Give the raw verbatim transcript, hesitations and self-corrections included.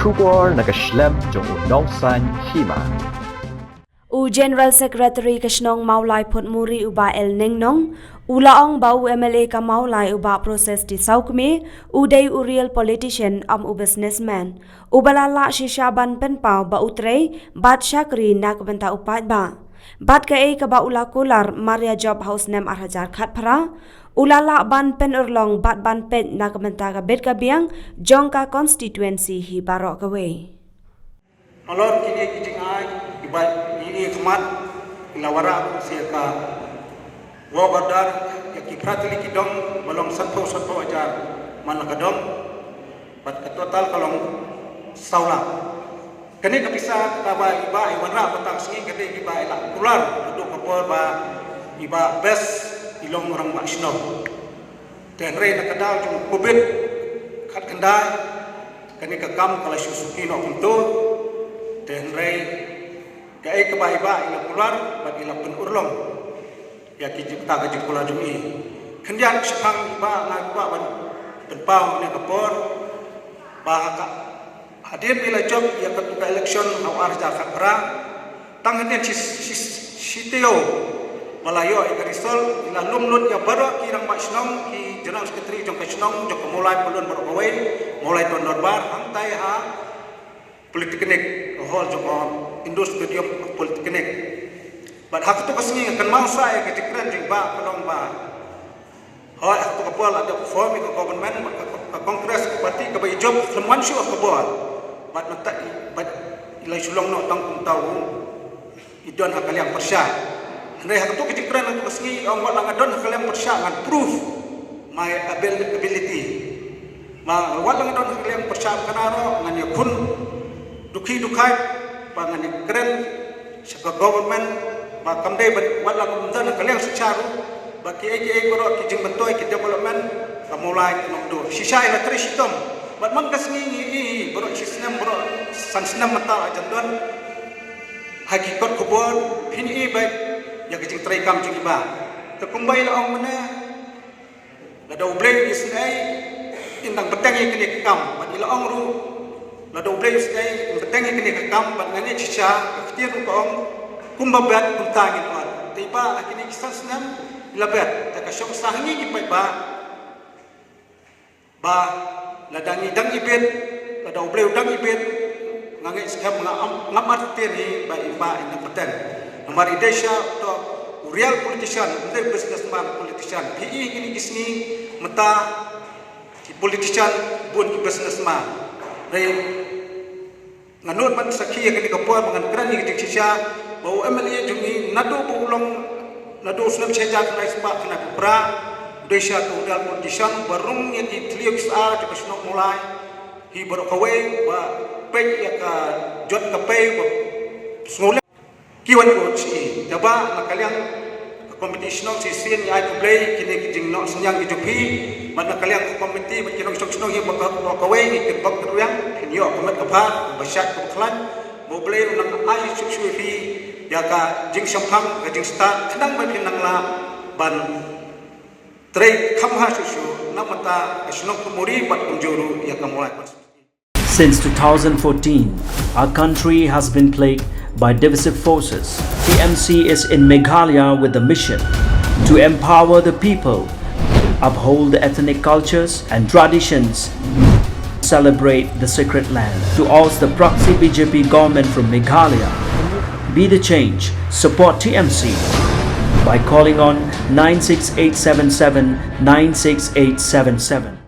Khubor na ka shlem jong u Nongsaiñ Hima. U General Secretary ka shnong Mawlai Phutmuri u Bah L Neng Nong, u la ong ba u M L A ka Mawlai u Bah Proses T Sawkmie, u dei u real politician, ym u businessman. U ba la lah shisha ban pynpaw ba u trei bad shakri na ka bynta u paidbah. Bad kaei kaba u la kular mar ïa jop ha u snem ar hajar khatphra, u la lah ban pynurlong bad ban peit na ka bynta ka bit ka biang jong ka constituency hi baroh kawei. Halor kine ki jingai kiba ngi ïa khmat, ngi la wanrah sha ka work order ïa ki phra tylli ki dong ba long sanphew sanphew hajar man la ka dong, bad ka total ka long saw lak. Kane ka pisa kaba i Bah i wanrah mynta ka sngi ka dei kaba i la kular haduh ka por ba i Bah Best i long u rangbah shnong. Te hynrei na ka daw jong u Covid khatkhyndai, kane ka kam ka la shu suki noh kumto. Te hynrei kaei kaba i Bah i la kular bad i la pynurlong ïa ki jingkata ka jingkular jong i. Khyndiat shaphang i Bah nga kwah ban pynpaw ha kane ka por ba ha ka, hadien ba i la jop ïa katu ka election ha u ar hajar khatphra, tang hadien shi, shi, shi taïew ba la ïoh ïa ka result, i la lum lut ïa baroh ki rangbah shnong, ki general secretary jong ka shnong, jong ka Mawlai Pyllun baroh kawei, Mawlai Town Dorbar, hangtai ha Polytechnic, hall jong ka Indoor Stadium Polytechnic. Bad ha katu ka sngi nga kynmaw sa ïa ka jingkren jong i Bah ka long ba, hooid, ha katu ka por la dep form ïa ka government bad ka, ka Congress ka party kaba i jop khlem wan shuh ha ka bor. Bad mynta i, bad i la shu long noh tang kumta u i don ha ka liang pyrshah. Hynrei ha katu ka jingkren ha katu ka sngi i ong, wat la nga don ha ka liang pyrshah ngan prove my abil-, ability. Ma wat la nga don ha ka liang pyrshah kane ruh ngan ïakhun dukhi dukhait ba ngan ïakren sha ka government ba kam dei ban, wat la ngam don ha ka liang shiksha ruh, ba kiei kiei baroh ki jingmyntoi ki development ka Mawlai kan ym dur. Shisha i la trei shitom. Bad man ka sngi ngi ïohi baroh shi snem, baroh san snem mynta la jan don ha ki kot khubor phin ïohi beit ïa ka jingtrei kam jong i Bah. Te kumba i la ong mynne, lada U Blei u isynei, in dang bteng ïa kane ka kam. Bad i la ong ruh, lada U Blei u isynei, in bteng ïa kane ka kam, bad nga ngeit shisha, ka ktien ruh ka ong, kumba bet kumta ngin ot. Te i Bah ha kine ki san snem i la bet, te ka shong sa ha ngi ki paidbah ba lada ngi dang ibit, lada U Blei u dang ibit, nga ngeit skhem, nga am, ngam artatien hi ba i Bah in dang bteng. Namar i dei shisha uto u real politician, ym dei businessman politician. Phi ïohi kine ki sngi mynta ki politician bun ki businessman. Hynrei nga nud ban sakhi ïa kane ka por ba ngan kren ïa ka jingshisha ba u M L A jong ngi naduh ba u long, naduh u snem shi hajar khyndai spah khyndai phew phra, u dei shisha uto u real politician ba rung ïa ki thliew ki sar jong ka shnong Mawlai hi baroh kawei, ba peit ïa ka jot ka pei ba sngewlem. Ki wan ïoh shi, te Bah na ka liang ka komiti shnong shisien ngi ai khublei kine ki jingnoh synñiang ki jong phi, bad na ka liang ka komiti bad ki nongshong shnong hi baroh kawei ngi kyrpad kyrwiang phin ïoh ka met ka phad kaba shait kaba khlaiñ, ba U Blei un nang ai shuh shuh ïa phi ïa ka jingshemphang, ka jingstad, khnang ba phin nang lah ban trei kham bha shuh shuh na ka bynta ka shnong Phutmuri bad kumjuh ruh ïa ka Mawlai Constituency. Since two thousand fourteen, our country has been plagued by divisive forces. T M C is in Meghalaya with the mission to empower the people, uphold the ethnic cultures and traditions, celebrate the sacred land. To oust the proxy B J P government from Meghalaya, be the change, support T M C by calling on nine six eight seven seven nine six eight seven seven.